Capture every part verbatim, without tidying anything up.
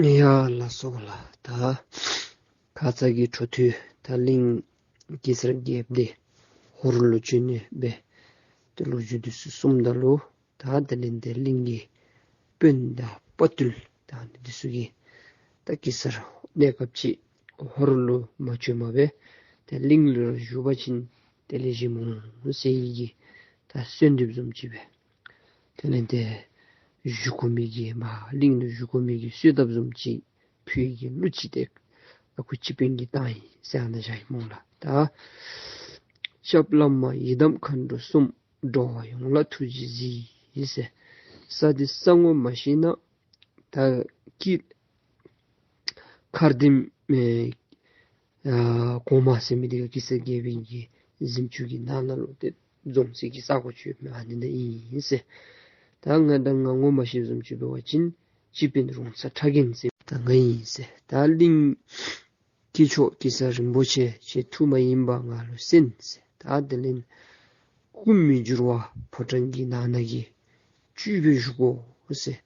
ཡ་ལགས་སོ་ལགས། ད་ཁ་ཙ་གི་འཕྲོ་མཐུད་ད་གླིང་གེ་སར་རྒྱལཔོ་འདི་ཧོར་ལུ་བྱོན་ནི་སྦེ་ཏེ་ལོ་རྒྱུས་འདི་ཚུ་གསུངམ་ད་ལུ་ད་དེ་ལས་ཏེ་གླིང་གི་དཔོན་དང་དཔའ་བརྟུལ་ད་འདི་ཚུ་གིས་ད་གེ་སར་གནས་སྐབས་ཅིག་ཧོར་ལུ་མ་བྱོནམ་སྦེ་ཏེ་གླིང་ལུ་བཞུགས་པ་ཅིན་དེ་ལས་ཞིམ་འོང་ཟེར་བའི་གི་ད་གསོལ་འདེབས་བཟུམ་ཅིག་སྦེ་དེ་ལས་ཏེ་བཞུགས་དགོ་མི་གི་མ་གླིང་ལུ་བཞུགས་དགོ་མི་གི་གསོལ་འདེབས་བཟུམ་ཅིག་ཕུལ་གྱི་གླུ་ཅིག་ཏེ་ཨ་ཁུ་སྤྱི་དཔོན་གྱིས་བཏང་ཡི་ཟེར་ཨ་ནཱ་བཞག་ཡི་སྨོ་ལགས། ད་སྐྱབས་བླ་མ་ཡི་དམ་མཁའ་འགྲོ་གསུམ། འགྲོ་བ་ཡོངས་ལ་ཐུགས་རྗེས་གཟིགས་ཟེར། ས་འདི་ས་ངོ་མ་ཤེས་ན་ད་ཀི་མཁར་ལྡེམ་ཨེ་ཨ་གོང་མ་ཟེར་མི་འདི་ག་གེ་སར་རྒྱལ་པོའི་གི་གཟིམ་ཅུང་གི་ནང་ན་ལུ་ཏེ་རྫོང་ཟེར་གྱི་ས་གོ་ཅིག་ཡོདཔ་མས། ཨ་ནི་ནང་ཨིན་ཟེར། ད་ང་དང་ང་ངོ་མ་ཤེས་བཟུམ་ཅིག་འབད་བ་ཅིན་སྤྱི་དཔོན་རོང་ཚ་ཁྲ་རྒན་ཟེར་ད་ང་ཨིན་ཟེར། ད་གླིང་སྐྱེས་མཆོག་གེ་སར་རིན་པོ་ཆེ་ཁྱེད་ཐུགས་མ་ཡེངས་པར་ང་ལུ་གསན་ཟེར། ད་དེ་ལས་སྐུ་མི་འགྱུར་བ་ཕོ་བྲང་གི་ནང་ན་གི་བཅུད་སྦེ་བཞུགས་དགོ་ཟེར།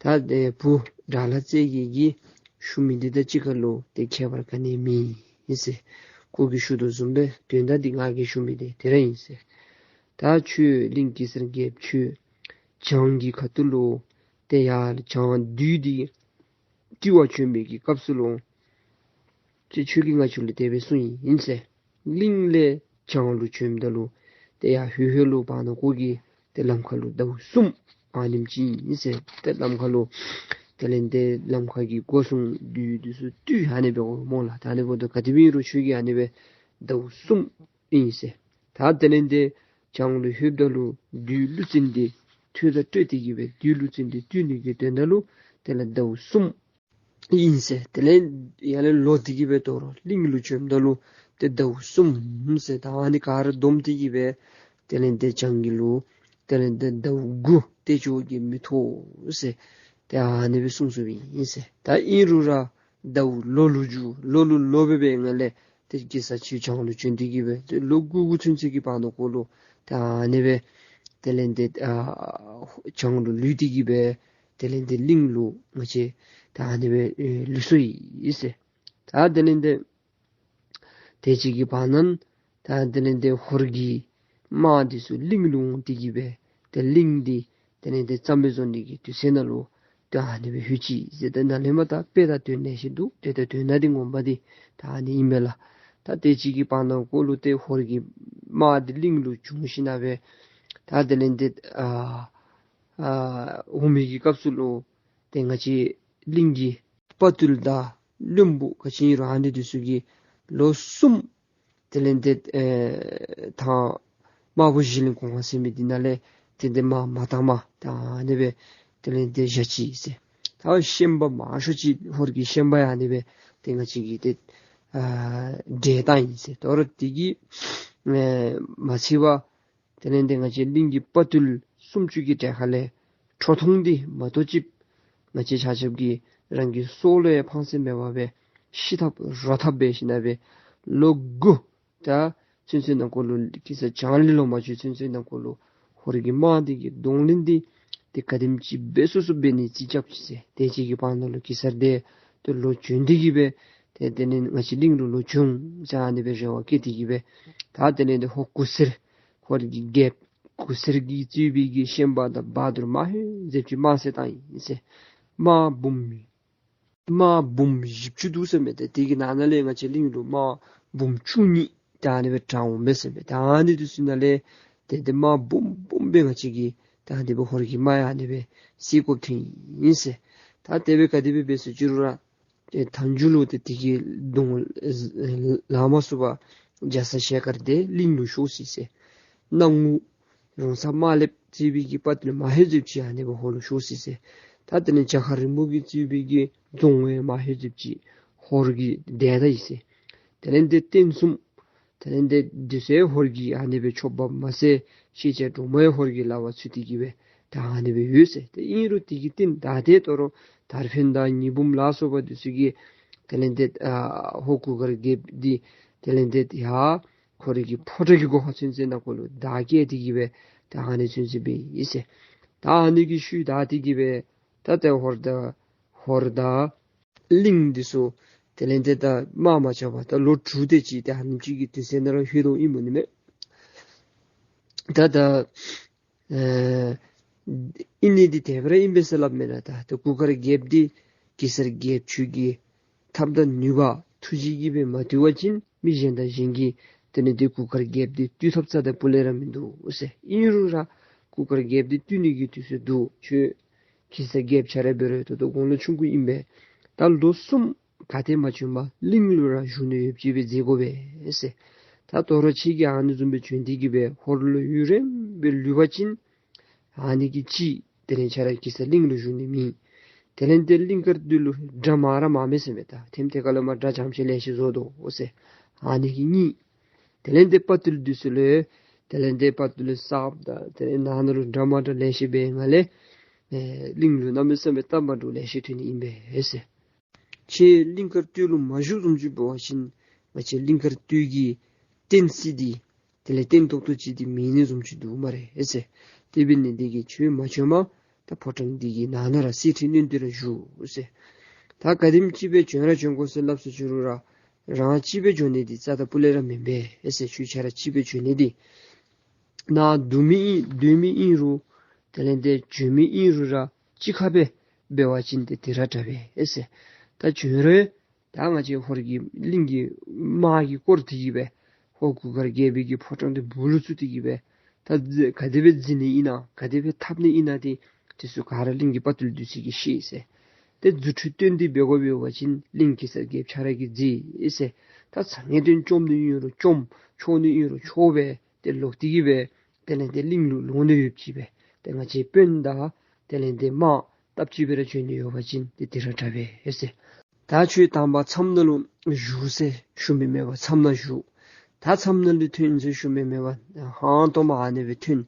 ད་དེ་བུ་དགྲ་ལྷ་རྩེ་རྒྱལ་གྱིས་ཞུ་མི་འདི་དང་གཅིག་ཁར་ལུ་ཏེ་ཁྱད་པར་ག་ནི་མེད་ཟེར། ཁོ་གིས་ཞུ་དོ་བཟུམ་སྦེ་དོན་དག་འདི་ང་གིས་ཞུ་མི་འདི་དེ་ར་ཨིན་ཟེར། ད་ཁྱོད་གླིང་གེ་སར་རྒྱལཔོ་ཁྱོད་བྱང་གི་ཁ་ཐུག་ལུ་ཏེ་ཡར་བྱང་བདུད་འདི་བཏུལ་བར་བྱོན་པའི་གི་སྐབས་སུ་ལུ་ཏེ་ཁྱོད་ཀྱིས་ང་བཅས་ལུ་དེ་སྦེ་གསུངས་ཡི་ཟེར། གླིང་ལས་བྱང་ལུ་བྱོནམ་ད་ལུ་ཏེ་ཡར་ཧོད་ཧོད་ལུ་བར་ན་ཁོ་གི་ཏེ་ལམ་ཁ་ལུ་ཟླཝ་གསུམ་ཨ་ནེམ་ཅིག་ཨིན་ཟེར། ཏེ་ལམ་ཁ་ལུ་དེ་ལས་ཏེ་ལམ་ཁ་གི་སྒོ་སྲུང་བདུད་འདི་ཚུ་བཏུལ་ཨ་ནི་སྦེ་འོང་སྨོ་ལགས། ད་ཨ་ནི་འབདཝ་ད་ག་དེ་སྦེ་ཨིན་རུང་ཁྱོད་ཀྱིས་ཨ་ནི་སྦེ་ཟླཝ་གསུམ་ཨིན་ཟེར། ད་དེ་ལས་ཏེ་བྱང་ལུ་ལྷོདཔ་ད་ལུ་བདུད་ཀླུ་བཙན་འདི་ཐོད་ལུ་སྤྲོད་དེ་གི་སྦེ་བདུད་ཀླུ་བཙན་འདི་བཏུལ་ནི་གི་དོན་དག་ལུ་དེ་ལས་ཟླཝ་གསུམ་ཨིན་ཟེར། དེ་ལས་ཡར་ལས་ལོག་སྟེ་གི་སྦེ་དོ་རུང་གླིང་ལུ་བྱོནམ་ད་ལུ་ཏེ་ཟླཝ་གསུམ་ཟེར། ད་ཨ་ནི་ག་ར་བསྡོམས་ཏེ་གི་སྦེ་དེ་ལས་ཏེ་བྱང་གི་ལུ་དེ་ལས་ཏེ་ཟླཝ་དགུ་ཏེ་ཁྱོད་ཀྱིས་མི་ཐོབ་ཟེར། ཏེ་ཨ་ནི་སྦེ་གསུངས་གསུངསམ་ཨིན་ཟེར། ད་ཨིན་རུང་ར་ཟླཝ་ལོ་ལུ་འགྱུར་ལོ་ལུ་ལོ་སྦེ་སྦེ་ང་ལས་ཏེ་གེ་སར་ཁྱོད་བྱང་ལུ་བྱོན་ཏེ་གི་སྦེ་ཏེ་ལོ་དགུ་དགུ་ཚུན་ཚོད་ཀྱི་བར་ན་ཁོ་ལུ་ད་ཨ་ནི་སྦེ་དེ་ལས་ཏེ་ཨ་བྱང་ལུ་ལུས་ཏེ་གི་སྦེ་དེ་ལས་ཏེ་གླིང་ལུ་ང་བཅས་ད་ཨ་ནི་སྦེ་ཨེ་ལུས་སོ་ཡི་ཟེར། ད་དེ་ལས་ཏེ་དེ་ཅིག་གི་བར་ན་ད་དེ་ལས་ཏེ་ཧོར་གྱི་དམག་འདི་ཚུ་གླིང་ལུ་འོང་སྟེ་གི་སྦེ་ཏེ་གླིང་འདི་དེ་ལས་ཏེ་རྩ་མེད་བཟོ་ནི་གི་དུས་ཚོད་ནང་ལུ་ཏེ་ཨ་ནི་སྦེ་ལྷོད་ཅི་ཟེར། ཏེ་ནཱ་ལས་མར་ད་དཔེ་དང་དོན་ལེ་ཤ་འདུག། ཏེ་ད་དོན་དག་འདི་ངོ་མ་འདི་ད་ཨ་ནི་ཨིན་པས་ལགས། ད་དེ་ཅིག་གི་བར་ན་ཁོ་ལུ་ཏེ་ཧོར་གྱི་དམག་འདི་གླིང་ལུ་བྱུང་ཞིནམ་ལས་ད་དེ་ལས་ཏེ་ཨ་ཨ་འོང་མི་གི་སྐབས་སུ་ལུ་ཏེ་ང་བཅས་གླིང་གི་དཔའ་བརྟུལ་དང་བློན་པོ་ག་ཅི་ཨིན་རུང་ཨ་ནི་འདི་ཚུ་གིས་ལོ་གསུམ་དེ་ལས་ཏེ་ཨེ་ཐང་དམར་པོ་གཞི་གླིང་གོང་མ་ཟེར་མི་འདི་ནང་ལས་ཏེ་ཏེ་དམག་མ་བཏངམ་ད་ཨ་ནི་སྦེ་དེ་ལས་ཏེ་བཞག་ཅི་ཟེར། ད་ཤན་པ་མང་ཤོས་ཅིག་ཧོར་གྱི་ཤན་པ་ཡང་ཨ་ནི་སྦེ་ཏེ་ང་བཅས་ཀྱིས་ཏེ་ཨ་བསྒྲལ་བཏང་ཡི་ཟེར། དོ་རུང་དེ་གིས་ཨེ་མ་ཚད་པར་དེ་ལས་ཏེ་ང་བཅས་གླིང་གི་དཔའ་བརྟུལ་སུམ་ཅུ་གི་གྲལ་ཁ་ལས་ཁྲོ་ཐུང་འདི་མ་གཏོགས་ཅིག་ང་བཅས་ཆ་ཁྱབ་ཀྱིས་རང་གི་སྲོག་ལུ་ཡང་ཕངས་སེམས་མེད་པར་སྦེ་ཤི་འཐབ་རོ་འཐབ་འབད་ཞིནམ་ལས་ལོ་དགུ་ད་ཚུན་ཚོད་ནང་འཁོད་ལུ་གེ་སར་བྱང་ལས་ལོག་མ་བྱོན་ཚུན་ཚོད་ནང་འཁོད་ལུ་ཧོར་གྱི་དམག་འདི་གི་གདོང་ལེན་འདི་ཏེ་ག་དེམ་ཅིག་འབད་ཚུགས་ཚུགས་འབད་ནི་རྩིས་རྐྱབ་ཅི་ཟེར། དེ་ཅིག་གི་བར་ན་ལུ་གེ་སར་འདི་ཏེ་ལོག་བྱོན་ཏེ་གི་སྦེ་ཏེ་དེ་ལས་ང་བཅས་གླིང་ལུ་ལོག་བྱོན་ཟེར་ཨ་ནི་སྦེ་རེ་བ་བསྐྱེད་དེ་གི་སྦེ་ད་དེ་ལས་ཏེ་ཧོར་གུར་སེར་ཧོར་གྱི་རྒྱལཔོ་གུར་སེར་གྱིས་གཙོས་པའི་གི་ཤན་པ་དང་བ་དུར་མ་ཧེ་ཟེར་ཅིག་དམག་བསད་བཏང་ཡི་ཟེར། དམག་འབུམ་དམག་འབུམ་བཞི་བཅུ་འདུག་ཟེར་མས། ཏེ་དེ་གི་ནང་ན་ལས་ང་བཅས་གླིང་ལུ་དམག་འབུམ་བཅུ་གཉིས་ད་ཨ་ནི་སྦེ་དྲངས་འོང་མས་ཟེར་མས། ད་ཨ་ནི་འདི་ཚུ་ནང་ལས་ཏེ་ཏེ་དམག་འབུམ་འབུམ་སྦེ་ང་བཅས་ཀྱིས་ད་ཨ་ནི་སྦེ་ཧོར་གྱི་དམག་ཡང་ཨ་ནི་སྦེ་བསད་དགོཔ་ཐོན་ཡི་ཟེར། ད་དེ་སྦེ་ག་དེ་སྦེ་འབད་ཟེར་ཅི་རུང་ར་ཏེ་མཐའ་མཇུག་ལུ་ཏེ་དེ་གི་གདོང་ལངས་མ་ཚུགས་པར་རྒྱ་ཚ་ཞལ་དཀར་འདི་གླིང་ལུ་ཤོར་ཅི་ཟེར། སྣང་ངུ་རོང་ཚ་དམར་ལེབ་གཙོས་པའི་གི་དཔའ་བརྟུལ་མ་ཧེ་ཟེར་ཅིག་ཨ་ནི་སྦེ་ཧོར་ལུ་ཤོར་ཅི་ཟེར། ད་དེ་ལས་བྱ་ཁ་རི་མོ་གིས་གཙོས་པའི་གི་རྫོང་དཔོན་མ་ཧེ་ཟེར་ཅིག་ཧོར་གྱིས་བསྡུ་ད་ཡི་ཟེར། དེ་ལས་ཏེ་རྟེན་གསུམ་དེ་ལས་ཏེ་འདི་ཚུ་ཧོར་གྱིས་ཨ་ནི་སྦེ་འཕྱོགཔ་མ་ཚད་ཤེས་བྱ་སྒྲོལ་མ་ཡང་ཧོར་གྱི་ལག་པར་ཚུད་དེ་གི་སྦེ་ད་ཨ་ནི་སྦེ་ཡོད་ཟེར། ཏེ་ཨིན་རུང་དེ་གི་རྟིང་ད་ཏེ་དོ་རུང་དར་འཕེན་དང་ཉི་འབུམ་ལ་སོགས་པ་འདི་ཚུ་གིས་དེ་ལས་ཏེ་ཨ་ཧོར་གུར་དཀར་རྒྱལཔོ་འདི་དེ་ལས་ཏེ་ཡར་ཁོ་རའི་གི་ཕོ་བྲང་གི་སྒོ་ཁར་ཚུན་ཚོད་ནང་འཁོད་ལུ་བདའ་བཀལ་ཏེ་གི་སྦེ་ད་ཨ་ནི་ཚུན་ཚོད་འབད་ཡི་ཟེར། ད་ཨ་ནི་གི་ཤུལ་བདའ་སྟེ་གི་སྦེ་ད་ཏེ་ཧོར་དང་ ཧོར་དང་གླིང་འདི་ཚུ་དེ་ལས་ཏེ་ད་དམག་མ་རྐྱབ་པར་ད་ལོ་དྲུག་དེ་ཅིག་ཏེ་ཨ་ནེམ་ཅིག་གི་དུས་ཚོད་ནང་ར་ལྷོད་དོ་ཨིན་མས་ནི་མས། ད་ད་ཨེ་ཨིན་ནི་འདི་དེ་སྦེ་ར་ཨིན་པས་ཟེར་སླབ་མས་ལགས། ད་ད་གུར་དཀར་རྒྱལཔོ་འདི་གེ་སར་རྒྱལཔོ་ཁྱོད་ཀྱི་ཐབས་དང་ནུས་པ་ཐུགས་རྗེ་གིས་སྦེ་མ་བཏུལ་བ་ཅིན་མི་གཞན་དང་གཞན་གྱིས་དེ་ལས་ཏེ་གུར་དཀར་རྒྱལཔོ་འདི་བཏུལ་ཐབས་རྩ་དང་སྤུ་ལས་ར་མིན་འདུག་ཟེར། ཨིན་རུང་ར་གུར་དཀར་རྒྱལཔོ་འདི་བཏུལ་ནི་གི་དུས་ཚོད་འདུག། ཁྱོད་གེ་སར་རྒྱལཔོ་ཁྱོད་ར་འབད་རུང་ད་ལྟོ་དགུང་ལོ་ཆུང་ཀུ་ཨིན་པས། ད་ལོ་གསུམ་ག་ཏེ་མ་བྱོན་པར་གླིང་ལུ་ར་བཞུགས་ནི་ཡོདཔ་ཅིག་སྦེ་མཛད་དགོ་པས་ཟེར། ད་དོ་རུང་ཁྱོད་ཀྱིས་ཨ་ནི་བཟུམ་སྦེ་བྱོན་ཏེ་གི་སྦེ་ཧོར་ལུ་ཡུན་རིངམོ་སྦེ་ལུས་པ་ཅིན་ཨ་ནི་གིས་ཅིག་དེ་ལས་ཁྱོད་ར་གེ་སར་གླིང་ལུ་བཞུགས་ནི་མེད། དེ་ལས་ཏེ་གླིང་དཀར་སྟོད་ལུ་དགྲ་མང་ར་མང་མས་ཟེར་མས། ད་ཐེམ་ཐེ་ཀ་ལུ་མ་དགྲ་རྐྱངམ་ཅིག་ལེ་ཤ་བཟོ་དོ་ཟེར། ཨ་ནི་གིས་གཉིས། དེ་ལས་ཏེ་དཔའ་བརྟུལ་འདི་ཚུ་ལུ་དེ་ལས་ཏེ་དཔའ་བརྟུལ་གསརཔ་དང་དེ་ལས་ནང་ན་ལུ་འདྲ་མ་འདྲ་ལེ་ཤ་འབད་ནི་ལས་ཨེ་གླིང་ལུ་གནམ་མེད་ས་མེད་སྟབས་མ་འགྲོ་ལེ་ཤ་ཐོན་ནི་ཨིན་པས་ཟེར། ཁྱོད་གླིང་དཀར་སྟོད་ལུ་མ་བཞུགས་བཟུམ་ཅིག་འབད་བ་ཅིན་ང་བཅས་གླིང་དཀར་སྟོད་ཀྱི་བསྟན་སྲིད་འདི་དེ་ལས་བརྟན་ཏོག་ཏོ་ཅིག་འདི་མེད་ནི་བཟུམ་ཅིག་འདུག་སྨ་རེ་ཟེར། དེ་འབད་ནི་འདི་གིས་ཁྱོད་མ་བྱོན་པར་ད་ཕོ་བྲང་འདི་གི་ནང་ན་ར་གསེར་ཁྲི་བསྣུན་ཏེ་ར་བཞུགས་ཟེར། ད་ག་དེམ་ཅིག་སྦེ་བྱོན་ར་བྱོན་དགོ་ཟེར་སླབ་སོ་ཅི་རུང་ར་རང་གཅིག་སྦེ་བྱོན་ནི་འདི་རྩ་དང་སྤུ་ལས་ར་མེན་པས་ཟེར། ཁྱོད་ཁྱོད་ར་གཅིག་སྦེ་བྱོན་ནི་འདི་ནཱ་སྡོད་མི་ཨིན་སྡོད་མི་ཨིན་རུང་དེ་ལས་ཏེ་བྱོན་མི་ཨིན་རུང་ར་གཅིག་ཁར་སྦེ་འབད་བ་ཅིན་ཏེ་དེ་ར་དྲག་པས་ཟེར། ད་བྱོན་རུང་ད་ང་བཅས་ཧོར་གྱི་གླིང་གི་དམག་གིས་བསྐོར་ཏེ་གི་སྦེ་ཧོར་གུར་དཀར་རྒྱལ་པོའི་གི་ཕོ་བྲང་འདི་སྦུག་ལུ་བཙུགས་ཏེ་གི་སྦེ་ད་ག་དེ་སྦེ་འཛིང་ནི་ཨིན་ན་ག་དེ་སྦེ་འཐབ་ནི་ཨིན་ན་འདི་དེ་ཚུ་ག་ར་གླིང་གི་དཔའ་བརྟུལ་འདི་ཚུ་གིས་ཤེས་ཟེར། ཏེ་རྫུ་འཕྲུལ་སྟོན་ཏེ་འབད་དགོ་པ་ཅིན་གླིང་གེ་སར་རྒྱལཔོ་ཁྱོད་ར་གིས་མཛད་ཟེར། ད་ཚ་ངེ་དོན་བཅོམ་ནི་ཨིན་རུང་བཅོམ་འཕྲོག་ནི་ཨིན་རུང་འཕྲོག་སྦེ་ཏེ་ལོག་སྟེ་གི་སྦེ་དེ་ལས་ཏེ་གླིང་ལུ་ལོག་ནི་ཡོདཔ་ཅིག་སྦེ་ཏེ་ང་བཅས་དཔོན་དང་དེ་ལས་ཏེ་དམག་སྟབས་གཅིག་སྦེ་ར་བྱོན་ནི་ཡོད་པ་ཅིན་ཏེ་དེ་ར་དྲག་པས་ཟེར། ད་ཁྱོད་དང་པ་མཚམས་ནང་ལུ་བཞུགས་ཟེར་ཞུ་མི་མེད་པར་མཚམས་ནང་བཞུགས། ད་མཚམས་ནང་ལུ་ཐོན་ཟེར་ཞུ་མི་མེད་པར་ཧང་སྟོང་མར་ཨ་ནི་སྦེ་ཐོན།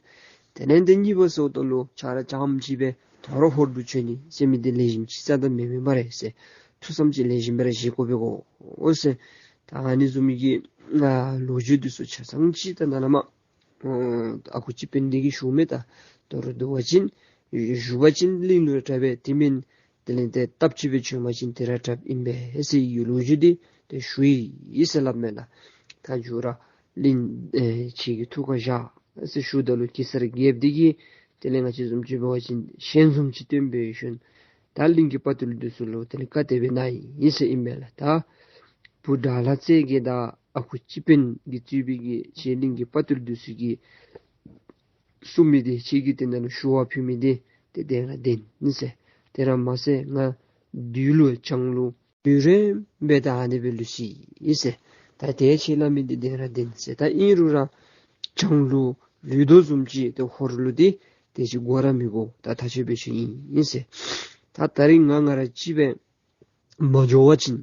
དེ་ལས་ཏེ་གཉིས་པ་ཟེརཝ་ད་ལུ་ཁྱོད་ར་རྐྱངམ་ཅིག་སྦེ་དོ་རུང་ཧོར་ལུ་བྱོན་ནི་ཟེར་མི་འདི་ལེགས་ཤོམ་ཅིག་རྩ་དང་མེད་མེད་སྨ་རེ་ཟེར། ཐུགས་བསམ་ཅིག་ལེགས་ཤོམ་སྦེ་ར་བཞེས་དགོ་པས་གོ་ཨོ་ཟེར། ད་ཨ་ནི་བཟུམ་མའི་གི་ཨ་ལོ་རྒྱུས་འདི་ཚུ་ཆ་ཚང་ཅིག་ད་ནཱ་ལས་མར་ཨ་ཁུ་སྤྱི་དཔོན་འདི་གིས་ཞུ་མི་ད་དོ་རུང་སྡོད་པ་ཅིན་བཞུགས་པ་ཅིན་གླིང་ལུ་དྲག་པས། དེ་མེན་དེ་ལས་ཏེ་སྟབས་གཅིག་སྦེ་བྱོན་པ་ཅིན་དེ་ར་དྲགཔ་ཨིན་པས་ཟེར་གྱི་ལོ་རྒྱུས་འདི་ཏེ་ཞུ་ཡི་ཟེར་སླབ་མས་ལགས། ད་མཇུག་ར་གླིང་ཨེ་ཁྱེད་ཀྱི་ཐུགས་ཁར་བཞག་ཟེར་ཞུཝ་ད་ལུ་གེ་སར་རྒྱལཔོ་འདི་གིས་དེ་ལས་ང་བཅས་བཟུམ་ཅིག་འབད་བ་ཅིན་ཞལ་འཛུམ་ཅིག་སྟོན་འབད་ཞིནམ་ད་གླིང་གི་དཔའ་བརྟུལ་འདི་ཚུ་ལུ་དེ་ལས་བཀའ་དེ་སྦེ་གནང་ཡི་ཟེར་ཨིན་མས་ལགས། ད་བུ་དགྲ་ལྷ་རྩེ་རྒྱལ་དང་ཨ་ཁུ་སྤྱི་དཔོན་གྱིས་གཙོས་པའི་གི་ཁྱེད་གླིང་གི་དཔའ་བརྟུལ་འདི་ཚུ་གིས་གསུངས་མི་འདི་ཁྱེད་ཀྱིས་དེ་ནང་ལུ་ཞུ་བ་ཕུལ་མི་འདི་ཏེ་བདེན་ར་བདེན་ཟེར། དེ་ར་མ་ཚད་ང་བདུད་ལུ་བྱང་ལུ་ཡུན་རིངམོ་སྦེ་ད་ཨ་ནི་སྦེ་ལུས་ཅི་ཟེར། ད་དེ་ཁྱེད་སླབ་མི་འདི་བདེན་ར་བདེན་ཟེར། ད་ཨིན་རུང་ར་བྱང་ལུ་ལུས་དོ་བཟུམ་ཅིག་ཏེ་ཧོར་ལུ་འདི་དེ་ཅིག་དགོ་ར་མི་དགོ། ད་ཐག་ཆོད་སྦེ་ཞུ་ཡི་ཟེར། ད་ད་རིས་ང་ང་ར་གཅིག་སྦེ་མ་འགྱོ་བ་ཅིན་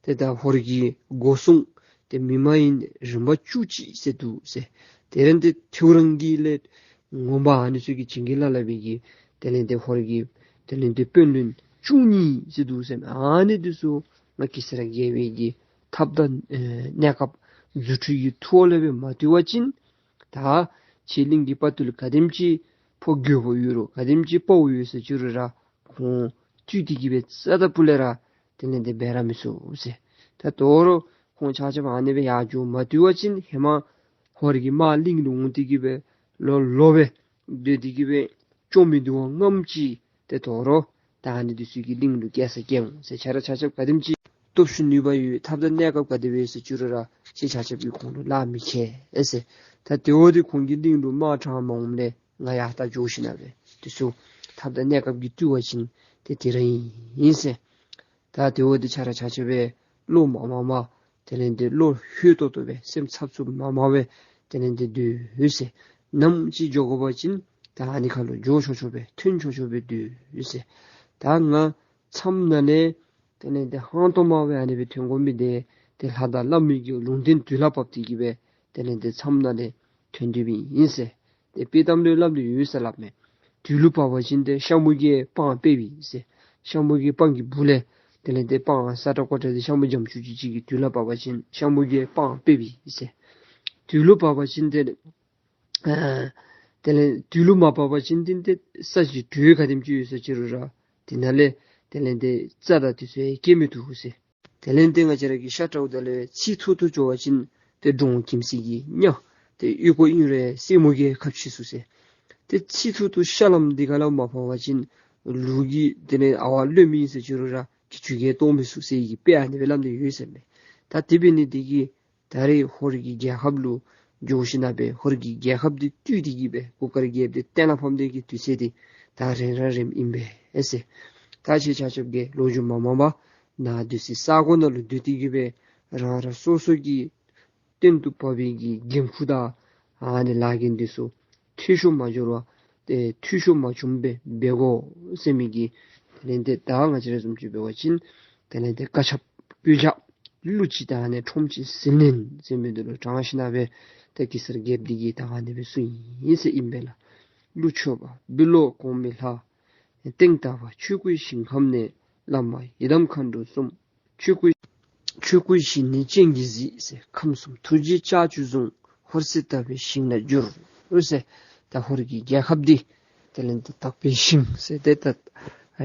ཏེ་ད་ཧོར་གྱི་སྒོ་སྲུང་ཏེ་མི་མ་ཡིན་རིམ་པ་བཅུ་གཅིག་ཟེར་འདུག་ཟེར། དེ་ར་ཏེ་ཐེའུ་རང་གི་ལས་ངོ་མ་ཨ་ནི་ཚུ་གི་བྱིན་གྱིས་བརླབས་པའི་གི་དེ་ལས་ཏེ་ཧོར་གྱི་དེ་ལས་ཏེ་དཔོན་བློན་བཅུ་གཉིས་ཟེར་འདུག་ཟེར། ཨ་ནི་འདི་ཚུ་ང་གེ་སར་རྒྱལ་པོའི་གི་ཐབས་དང་ཨེ་གནས་སྐབས་རྫུ་འཕྲུལ་གྱི་ཐོག་ལས་སྦེ་མ་བཏུལ་བ་ཅིན་ད་ཁྱེད་གླིང་གི་དཔའ་བརྟུལ་ག་དེམ་ཅིག་ཕོ་རྒོད་པོ་ཡོད་རུང་ག་དེམ་ཅིག་དཔའ་བོ་ཡོད་ཟེར་ཅི་རུང་ར་ཁོང་བཏུལ་ཏེ་གི་སྦེ་རྩ་དང་སྤུ་ལས་ར་དེ་ལས་ཏེ་འབད་ར་མི་ཚུགས་ཟེར། ད་དོ་རུང་ཁོང་ཆ་ཁྱབ་ཨ་ནི་སྦེ་ཡར་འགྱོ་མ་བཏུལ་བ་ཅིན་ཧེ་མ་ཧོར་གྱི་དམག་གླིང་ལུ་འོང་སྟེ་གི་སྦེ་ལོ་ལོ་སྦེ་སྡོད་དེ་གི་སྦེ་བཅོམ་མི་འདི་བ་ངམ་ཅིག་ཏེ་དོ་རུང་ད་ཨ་ནི་འདི་ཚུ་གིས་གླིང་ལུ་སྐྱེལ་ས་སྐྱེལ་འོང་ཟེར། ཁྱེད་ར་ཆ་ཁྱབ་ག་དེམ་ཅིག་སྟོབས་ཤུགས་ནུས་པ་ཡོད་ཐབས་དང་གནས་སྐབས་ག་དེ་སྦེ་ཡོད་ཟེར་ཅི་རུང་ར་ཁྱེད་ཆ་ཁྱབ་ཀྱིས་ཁོང་ལུ་གླགས་མི་ཁེལ་ཟེར། ད་དེ་བ་འདི་ཁོང་གིས་གླིང་ལུ་དམག་དྲངས་མ་འོངམ་ལས་ང་ཡར་ད་འགྱོ་ཞིནམ་ལས་འདི་ཚུ་ཐབས་དང་གནས་སྐབས་ཀྱིས་བཏུལ་བ་ཅིན་ཏེ་དེ་ར་ཨིན་ཟེར། ད་དེ་བ་འདི་ཁྱེད་ར་ཆ་ཁྱབ་སྦེ་བློ་མ་མང་མ་དེ་ལས་ཏེ་བློ་ལྷོད་ཏོག་ཏོ་སྦེ་སེམས་འཚབ་འཚུབ་མ་མང་སྦེ་དེ་ལས་ཏེ་སྡོད་ཟེར། ནམ་ཅིག་འགྱོ་དགོ་པ་ཅིན་ད་ཨ་ནི་ཁར་ལུ་འགྱོ་ཆོག་ཆོག་སྦེ་ཐོན་ཆོག་ཆོག་སྦེ་སྡོད་ཟེར། ད་ང་མཚམས་ནང་ལས་དེ་ལས་ཏེ་ཧང་སྟོང་མར་སྦེ་ཨ་ནི་སྦེ་ཐོན་དགོ་མི་འདི་ཏེ་ལྷ་དང་བླ་མའི་གི་ལུང་བསྟན་དུས་ལ་བབས་ཏེ་གི་སྦེ་དེ་ལས་ཏེ་མཚམས་ནང་ལས་ཐོན་ཏེ་སྦེ་ཨིན་ཟེར། ཏེ་དཔྱེ་གཏམ་ལུ་སླབ་ནི་ཡོད་ཟེར་སླབ་མས། དུས་ལུ་བབས་པ་ཅིན་ཏེ་ཤ་མུ་གི་སྤང་སྦེ་སྦེ་ཟེར། ཤ་མུ་གི་སྤང་གི་སྦུག་ལས་དེ་ལས་ཏེ་སྤང་ས་ཏྲ་ཀོ་ཏྲ་འདི་ཤ་མུ་འཇམ་ཅུག་ཅུ་ཅིག་གི་དུས་ལུ་བབས་པ་ཅིན་ཤ་མུ་གི་སྤང་སྦེ་སྦེ་ཟེར། དུས་ལུ་བབས་པ་ཅིན་ཏེ་ཨ་དེ་ལས་དུས་ལུ་མ་བབས་པ་ཅིན་ཏེ་ཏེ་ས་གཞི་དྲོད་ག་དེམ་ཅིག་ཡོད་ཟེར་ཅི་རུང་ར་དེ་ནང་ལས་ དེ་ལས་ཏེ་རྩྭ་དང་དེ་ཚུ་སྐྱེ་མི་བཏུབ་ཟེར། དེ་ལས་ཏེ་ང་བཅས་ར་གི་ཤ་བཀྲ་བ་ད་ལུ་ཚིགས་ཐོག་ཏུ་འགྱོ་བ་ཅིན་ཏེ་འབྲོང་ཁྱིམ་སི་གི་ཉ་ཏེ་ཨོལ་ལྐོག་ཨིན་རུང་སེན་མོ་གིས་ཁ་ཕྱེ་ཚུགས་ཟེར། ཏེ་ཚིགས་ཐོག་ཏུ་ཤ་ལམ་འདི་ཁ་ལུ་མ་ཕོག་པ་ཅིན་ལུག་གིས་དེ་ལས་ཨ་ཝ་ལོག་མི་ཟེར་ཅི་རུང་ར་གི་ཅུང་གིས་བཏོག་མི་ཚུགས་ཟེར་གྱི་དཔེ་ཨ་ནི་སྦེ་སླབ་ནི་ཡོད་ཟེར་མས། ད་དེ་འབད་ནི་འདི་གིས་ད་རེས་ཧོར་གྱི་རྒྱལ་ཁབ་ལུ་འགྱོ་ཞིནམ་ལས་ཧོར་གྱི་རྒྱལ་ཁབ་འདི་བཏུལ་ཏེ་གི་སྦེ་གུར་དཀར་རྒྱལཔོ་འདི་གཏན་ལ་ཕབ་ནི་གི་དུས་ཚོད་འདི་ད་རན་ར་རནམ་ཨིན་པས་ཟེར། ད་ཁྱེད་ཆ་ཁྱབ་ཀྱིས་ལོ་རྒྱུས་མ་མང་པར་ནཱ་སྡོད་སའི་ས་གོ་ནང་ལུ་སྡོད་དེ་གི་སྦེ་རང་རང་སོ་སོ་གི་སྟེང་དུ་བབས་པའི་གི་འགན་ཁུར་དང་ཨ་ནི་ལཱ་འགན་འདི་ཚུ་འཐུས་ཤོར་མ་འགྱོ་བར་ཏེ་འཐུས་ཤོར་མ་བྱུངམ་སྦེ་འབད་དགོ་ཟེར་མི་གི་དེ་ལས་ཏེ་ད་ང་བཅས་ར་བཟུམ་ཅིག་འབད་བ་ཅིན་དེ་ལས་ཏེ་བཀའ་ཁྱབ་སྐུལ་ལྕག་གླུ་ཅིག་དང་ཨ་ནི་ཁྲོམ་ཅིག་ཟིལ་གནོན་ཟེར་མི་འདི་ལུ་དྲངས་ཞིནམ་ལས་ཏེ་གེ་སར་རྒྱལཔོ་འདི་གིས་ད་ཨ་ནི་སྦེ་གསུངས་ཡི་ཟེར་ཨིན་པས་ལགས། གླུ་མཆོད་པ་འབུལ་ལོ་གོང་མའི་ལྷ། སྟེང་ལྟ་བ་ཆོས་སྐུའི་ཞིང་ཁམས་ནས། བླ་མ་ཡི་དམ་མཁའ་འགྲོ་གསུམ། ཆོས་སྐུའི་ཆོས་སྐུའི་ཞི་གནས་སྤྱན་གྱིས་གཟིགས་ཟེར། ཁམས་གསུམ་ཐུགས་རྗེའི་ལྕགས་ཀྱུས་བཟུང་། ཧོར་སྲིད་དག་པའི་ཞིང་ལ་བསྒྱུར་ཟེར། ད་ཧོར་གྱི་རྒྱལ་ཁབ་འདི་དེ་ལས་ཏེ་དག་པའི་ཞིང་ཟེར་ཏེ་ད་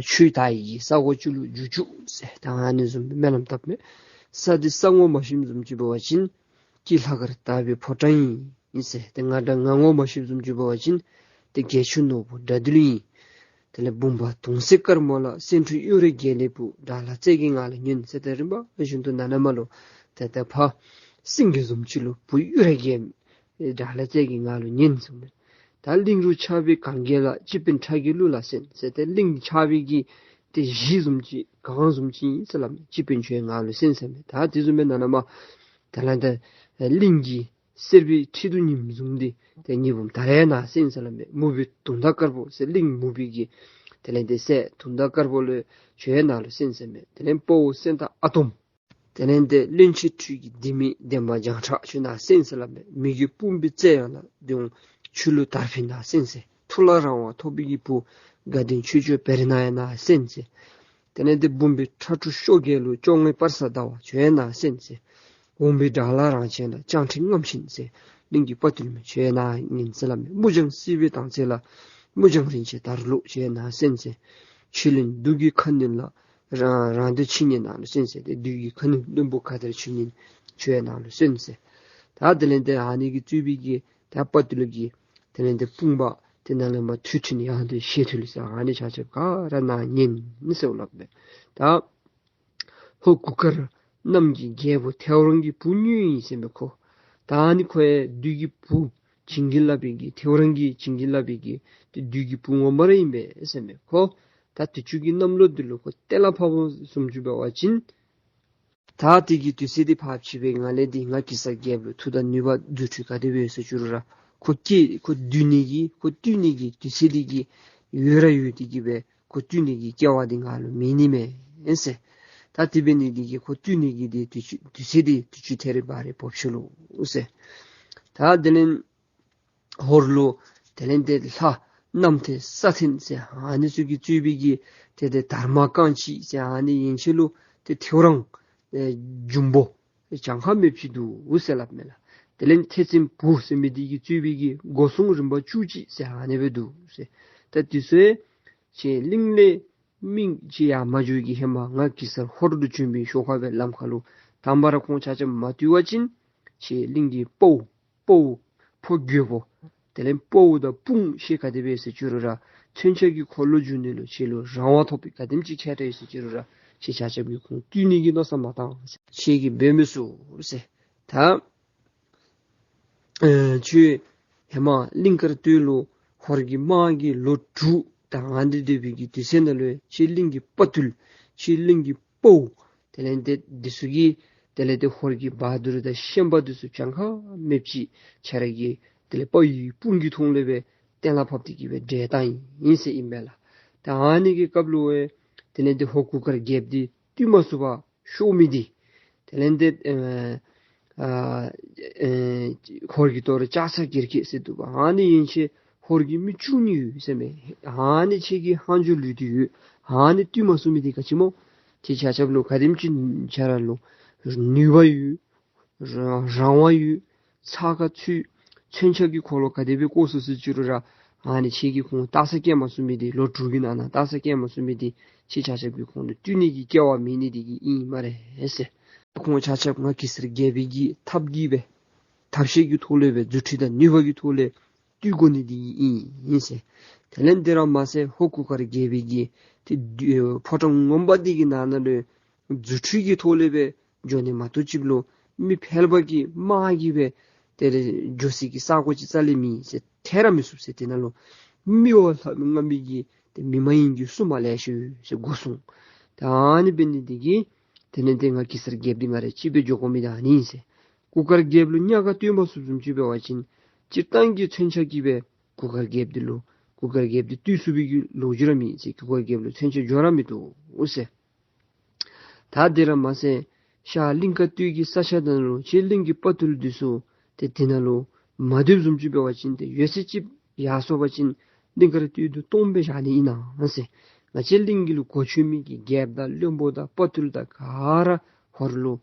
ཆོས་དར་ཡི་གི་ས་གོ་ཅིག་ལུ་འགྱུར་བཅུག་ཟེར། ད་ཨ་ནི་བཟུམ་སྦེ་སྨོན་ལམ་བཏབ་མས། ས་འདི་ས་ངོ་མ་ཤེསཔ་བཟུམ་ཅིག་འབད་བ་ཅིན་སྐྱིད་ལྷ་དཀར་དར་བའི་ཕོ་བྲང་ཨིན་ཟེར། ཏེ་ང་འདྲ་ང་ངོ་མ་ཤེསཔ་བཟུམ་ཅིག་འབད་བ་ཅིན་ཏེ་དགེ་ཆོས་ནོར་བུ་དགྲ་འདུལ་ཨིན། དེ་ལས་འབུམ་པ་དུང་སེང་དཀར་མོ་ལ། སེང་ཕྲུག་གཡུ་རལ་རྒྱས་ལས་བུ། དགྲ་ལྷ་རྩེ་རྒྱལ་ང་ལ་ཉོན་ཟེར། ཏེ་རིམ་པ་བཞིན་དུ་ནཱ་ནཱ་མར་ལུ་ཏེ་ད་ཕར་སེང་གེ་བཟུམ་ཅིག་ལུ་བུ་གཡུ་རལ་རྒྱས་དགྲ་ལྷ་རྩེ་རྒྱལ་ང་ལུ་ཉོན་གསུངས་མས། ད་གླིང་རུ་ཆགས་པའི་གངས་རྒྱལ་ལ། སྤྱི་དཔོན་ཁྲ་རྒན་གླུ་ལ་གསན་ཟེར། ཏེ་གླིང་ཆགས་པའི་གི་ཏེ་གཞི་བཟུམ་ཅིག་གངས་བཟུམ་ཅིག་ཨིན་ཟེར་སླབ་མས། སྤྱི་དཔོན་ཁྱོད་ང་ལུ་གསན་ཟེར་མས། ད་དེ་བཟུམ་སྦེ་ནཱ་ནཱ་མར་དེ་ལས་ཏེ་གླིང་གི་གསེར་པའི་ཁྲི་གདུགས་ཉིམ་བཟུམ་འདི་ཏེ་ཉི་འབུམ་དར་ཡང་ནཱ་གསན་ཟེར་སླབ་མས། མུ་པའི་དུང་ཟླ་དཀར་པོ་ཟེར། གླིང་མུ་པའི་གི་དེ་ལས་ཏེ་སྲས་དུང་ཟླ་དཀར་པོ་ལུ་ཁྱོད་ནཱ་ལུ་གསན་ཟེར་མས། དེ་ལས་དཔའ་བོ་སེང་སྟག་ཨ་དོམ། དེ་ལས་ཏེ་བློན་ཆེན་ཁྲུས་ཀྱི་ལྡེ་མིག་འདན་མ་བྱང་ཁྲ་ཁྱོད་ནཱ་གསན་ཟེར་སླབ་མས། མི་རྒོད་དཔུང་པའི་རྩེ་ཡང་ལ། དེ་ཡང་ཆུ་ལུད་དར་འཕེན་ནཱ་གསན་ཟེར། ཐུགས་ལ་རང་དབང་ཐོབ་པའི་གི་བུ་དགའ་ལྡན་ཆོས་སྐྱོང་བེར་ནག་ཡང་ནཱ་གསན་ཟེར། དེ་ལས་ཏེ་འབུམ་པའི་ཁྲ་འབྲུག་གཤོག་རྒྱས་ལུ། བཅོ་ལྔའི་སྤར་ས་ཟླ་བ་ཁྱོད་ཡང་ནཱ་གསན་ཟེར། འོམ་བུའི་དགྲ་ལྷ་རང་བྱོན་ལ། སྤྱང་ཁྲི་རྔམ་ཆེན་ཟེར། གླིང་གི་དཔའ་བརྟུལ་མ་ཁྱོད་ཡང་ནཱ་ཉན་ཟེར་སླབ་མས། མུ་ལྗང་སྲིད་པའི་དྭངས་རྩེ་ལ། མུ་ལྗང་རིན་ཆེན་དར་ལུ་ཁྱོད་ཡང་ནཱ་གསན་ཟེར། ཆོས་གླིང་གདུགས་ཀྱི་ཁ་གནོན་ལ། རང་རང་སྡེ་ཆོས་གཉེར་ནང་ལུ་གསན་ཟེར། ཏེ་བདུད་ཀྱི་ཁ་གནོན་བློན་པོ་ཁ་དར་ཆོས་གཉེར་ཁྱོད་ཡང་ནཱ་ལུ་གསན་ཟེར། ད་དེ་ལས་ཏེ་ཨ་ནི་གིས་གཙོས་པའི་གི་ད་དཔའ་བརྟུལ་གྱི་དེ་ལས་ཏེ་དཔུང་པ་དེ་ནང་ལས་མར་ཐུགས་མཐུན་ཡང་དེ་ཤེས་ཐུལ་ཟེར། ཨ་ནི་ཆ་ཁྱབ་ག་ར་ནཱ་ཉན་ཟེར་སླབ་མས། ད་ཧོར་གུར་དཀར་གནམ་གྱི་རྒྱལ་པོ་ཐེའུ་རང་གི་བུ་གཉོས་ཨིན་ཟེར་མས་ཁོ། ད་ཨ་ནི་ཁོ་ཡང་བདུད་ཀྱི་བུ་བྱིན་གྱིས་བརླབས་པའི་གི་ཐེའུ་རང་གི་བྱིན་གྱིས་བརླབས་པའི་གི་ཏེ་བདུད་ཀྱི་བུ་ངོ་མ་ར་ཨིན་པས་ཟེར་མས་ཁོ། ད་དུས་ཅི་གི་གནམ་ལོ་འདི་ལུ་ཁོ་གཏན་ལ་ཕབ་བཟུམ་ཅིག་འབད་བ་ཅིན་ད་དེ་གི་དུས་ཚོད་འདི་ཕར་ཕྱི་པའི་ངང་ལས་འདི་ང་གེ་སར་རྒྱལཔོ་ལུ་མཐུ་དང་ནུས་པ་རྫུ་འཕྲུལ་ག་དེ་སྦེ་ཡོད་ཟེར་ཅི་རུང་ར་ཁོ་སྐྱེ་ཁོ་སྡུག་ནི་གི་ཁོ་བཏུལ་ནི་གི་དུས་ཚོད་འདི་གི་ཡོད་ར་ཡོད་དེ་གི་སྦེ་ཁོ་བཏུལ་ནི་གི་སྐལ་བ་འདི་ང་ལུ་མེད་ནི་མས་ཟེར། ད་དེ་འབད་ནི་འདི་གིས་ཁོ་བཏུལ་ནི་གི་འདི་དུས་ཚོད་དུས་ཚོད་འདི་དུས་ཅི་ཐད་རི་བ་རི་འབབ་ཆི་ལོ་ཟེར། ད་དེ་ལས་ཧོར་ལུ་དེ་ལས་ཏེ་ལྷ་གནམ་ཐེལ་ས་ཐེལ་ཟེར་ཨ་ནི་ཚུ་གིས་གཙོས་པའི་གི་ཏེ་ཏེ་དར་མ་རྐང་གཅིག་ཟེར་ཨ་ནི་ཡན་ཆད་ལུ་ཏེ་ཐེའུ་རང་ཨེ་འབྱུང་པོ་གྱངས་ཁ་མེདཔ་ཅིག་འདུག་ཟེར་སླབ་མས་ལགས། དེ་ལས་ཐེ་ཚོམ་བུ་ཟེར་མི་འདི་གིས་གཙོས་པའི་གི་སྒོ་སྲུང་རིམ་པ་བཅུ་གཅིག་ཟེར་ཨ་ནི་སྦེ་འདུག་ཟེར། ད་དེ་ཚུ་ཁྱེད་གླིང་ལས་མི་ཅིག་ཡར་མ་འགྱོ་གི་ཧེ་མ་ང་གེ་སར་ཧོར་ལུ་བྱོན་པའི་ཞོར་ཁ་སྦེ་ལམ་ཁ་ལུ་དང་པ་ར་ཁོང་ཆ་ཁྱབ་མ་བཏུལ་བ་ཅིན་ཁྱེད་གླིང་གི་དཔའ་བོ་དཔའ་བོ་ཕོ་རྒོད་པོ་དེ་ལས་དཔའ་བོ་དང་དཔུང་ཤེད་ག་དེ་སྦེ་ཟེར་ཅི་རུང་ར་མཚོན་ཆ་གི་འཁོར་ལོ་བསྒྱུར་ནི་ལུ་ཁྱེད་ལུ་རང་དབང་ཐོབ་པའི་ག་དེམ་ཅིག་ཁྱད་དྲགས་ཡོད་ཟེར་ཅི་རུང་ར་ཁྱེད་ཆ་ཁྱབ་ཀྱིས་ཁོང་བཏུལ་ནི་གི་མནོ་བསམ་མ་བཏང་ཟེར། ཁྱེད་ཀྱིས་འབད་མི་ཚུགས་ཟེར། ད་ཨེ་ཁྱོད་ཧེ་མ་གླིང་དཀར་སྟོད་ལུ་ཧོར་གྱི་དམག་གིས་ལོ་དྲུག་དང་ཨ་ནི་སྡོད་པའི་གི་དུས་ཚོད་ནང་ལུ་ཁྱེད་གླིང་གི་དཔའ་བརྟུལ་ཁྱེད་གླིང་གི་དཔའ་བོ་དེ་ལས་ཏེ་འདི་ཚུ་གིས་དེ་ལས་ཏེ་ཧོར་གྱི་བ་དུར་དང་ཤན་པ་འདི་ཚུ་གྱངས་ཁ་མེདཔ་ཅིག་ཁྱེད་ར་གི་དེ་ལས་དཔའ་བོའི་དཔུང་གི་ཐོག་ལས་སྦེ་གཏན་ལ་ཕབ་སྟེ་གི་སྦེ་བསྒྲལ་བཏང་ཡི་ཟེར་ཨིན་པས་ལགས། ད་ཨ་ནི་གི་སྐབས་ལུ་དེ་ལས་ཏེ་ཧོར་གུར་དཀར་རྒྱལཔོ་འདི་བཏུལ་མ་ཚུགས་པར་ཤོར་མི་འདི་དེ་ལས་ཏེ་ཨ་ཨ་ཨེ་ཧོར་གྱི་ལྟོ་ར་ལྕགས་ཚ་གེར་སྐྱེས་ཟེར་འདུག་པ། ཨ་ནི་ཡན་ཆད་ཧོར་གྱི་མི་བཅུ་གཉིས་ཡོད་ཟེར་མས། ཨ་ནི་ཁྱེད་ཀྱི་ཧང་ཇོ་ལུས་ཏེ་ཡོད། ཨ་ནི་བཏུལ་མ་ཚུགས་མི་འདི་ག་ཅི་སྨོ། ཁྱེད་ཆ་ཁྱབ་ལུ་ག་དེམ་ཅིག་ཁྱེད་ར་ལུ་ནུས་པ་ཡོད། རང་རང་དབང་ཡོད། ཚ་ཁ་ཚུད། མཚོན་ཆ་གི་འཁོར་ལོ་ག་དེ་སྦེ་བསྐོར་སོང་ཟེར་ཅི་རུང་ར་ ཨ་ནི་ཁྱེད་ཀྱིས་ཁོང་རྟགས་གསལ་བཀལ་མ་ཚུགས་མི་འདི་ལོ་དྲུག་གི་ནང་ན་རྟགས་གསལ་བཀལ་མ་ཚུགས་མི་འདི་ཁྱེད་ཆ་ཁྱབ་ཀྱིས་ཁོང་ལུ་བཏུལ་ནི་གི་སྐལ་བ་མེད་ནི་འདི་གིས་ཨིན་སྨ་རེ་ཟེར། ཁོང་ཆ་ཁྱབ་ང་གེ་སར་རྒྱལ་པོའི་གི་ཐབས་ཀྱིས་སྦེ་ཐབས་ཤེས་ཀྱི་ཐོག་ལས་སྦེ་རྫུ་འཕྲུལ་དང་ནུས་པ་གི་ཐོག་ལས་བཏུལ་དགོ་ནི་འདི་ཨིན་ཟེར། དེ་ལས་དེ་ར་མ་ཚད་ཧོར་གུར་དཀར་རྒྱལ་པོའི་གི་ཏེ་ཕོ་བྲང་ངོ་མ་འདི་གི་ནང་ན་ལུ་རྫུ་འཕྲུལ་གྱི་ཐོག་ལས་སྦེ་འགྱོ་ནི་མ་གཏོགས་ཅིག་ལུ་མི་ཕལ་པ་གི་དམག་གིས་སྦེ་དེ་ལས་འགྱོ་སའི་གི་ས་གོ་ཅིག་རྩ་ལས་མེད་ཟེར། ཐལ་ར་མི་ཚུགས་ཟེར། དེ་ནང་ལུ་མི་བ་ལྷག་མི་རྔམ་པའི་གི་ཏེ་མི་མ་ཡིན་གྱི་སྲུང་མ་ལེ་ཤ་ཡོད་ཟེར་སྒོ་སྲུང་། ད་ཨ་ནི་འབད་ནི་འདི་གིས་དེ་ལས་ཏེ་ང་གེ་སར་རྒྱལཔོ་འདི་ང་ར་གཅིག་སྦེ་འགྱོ་དགོ་མི་ད་ཨ་ནི་ཨིན་ཟེར། གུར་དཀར་རྒྱལཔོ་ལུ་གཉའ་ཁ་གཏོད་མ་ཚུགསཔ་བཟུམ་ཅིག་འབད་བ་ཅིན་སྤྱིར་བཏང་གི་མཚོན་ཆ་གིས་སྦེ་གུར་དཀར་རྒྱལཔོ་འདི་ལུ་གུར་དཀར་རྒྱལཔོ་འདི་བཏུལ་ཚུགས་པའི་གི་ལོ་རྒྱུས་ར་མེད་ཟེར། གུར་དཀར་རྒྱལཔོ་ལུ་མཚོན་ཆ་འགྱོ་ར་མི་བཏུབ་ཟེར། ད་དེ་ར་མ་ཚད་ཤར་གླིང་དཀར་སྟོད་ཀྱི་ས་ཆ་ནང་ལུ་ཁྱེད་གླིང་གི་དཔའ་རྟུལ་འདི་ཚུ་ཏེ་དེ་ནང་ལུ་མ་སྡོདཔ་བཟུམ་ཅིག་འབད་བ་ཅིན་ཏེ་ཡོད་ཚད་ཅིག་ཡར་སོང་བ་ཅིན་གླིང་དཀར་སྟོད་དུ་སྟོངམ་སྦེ་བཞག་ནི་ཨིན་ན་ཟེར། ང་བཅས་གླིང་གི་ལུ་གོ་ཆོད་མི་གི་རྒྱལཔོ་དང་བློན་པོ་དང་དཔའ་རྟུལ་དང་ག་ར་ཧོར་ལུ་